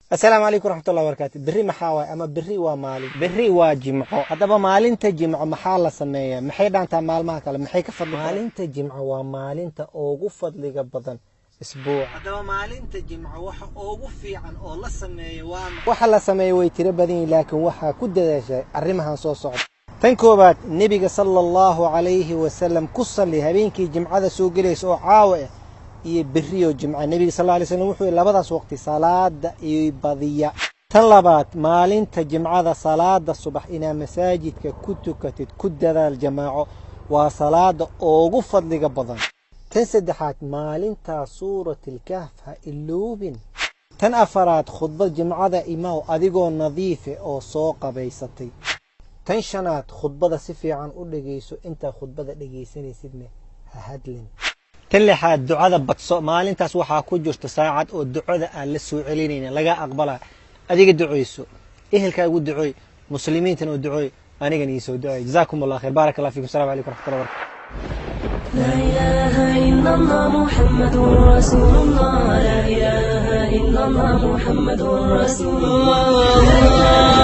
Asalaamu calaykum waraxmatullahi wabarakaatu. Berri maxaa waay ama berri waa maalin? Berri waa Jimco. Haddaba maalinta Jimco maxaa la sameeyaa? Maxay dhaantaa maalmaha kale? Maxay ka fadli? Maalinta Jimco waa maalinta ugu fadliga badan isbuuca. Haddaba maalinta Jimco waxa ugu fiican oo la sameeyo waa waxa la sameeyo way tiro badan yihiin, laakiin waxaa ku dadaashay arrimahan soo socda. Tan koowaad, Nebiga sala Allahu calayhi wasalam ku salli habeenkii Jimcada soo gelaysa oo caawa ah iyo berriyo Jimca. Nebiga sal alay slam wuxuu yihi labadaas waqti salaada iyo badiya. Tan labaad, maalinta Jimcada salaada subax inaa masaajidka ku tukatid ku dadaal, jamaaco waa salaada ugu fadliga badan. Tan saddexaad, maalintaa Suuratilkahf ha iloobin. Tan afaraad, khudbad Jimcada imaw adigoo nadiife oo soo qabaysatay. Tan shanaad, khudbada si fiican u dhegayso, intaa khudbada dhegaysanaysidne ha hadlin. Tan lixaad, ducada badso. Maalintaas waxaa ku jirta saacad oo ducada aan la soo celinaynin, laga aqbalaa. Adiga ducayso, ehelkaagu ducooy, muslimiintana u ducooy, anigana ii soo ducooy. Jazaakum Allah khayr, baarak Allah fiikum. Salamu calaykum waraxmatullahi wabarakatu. لا إله إلا الله محمد رسول الله، لا إله إلا الله محمد رسول الله، لا إله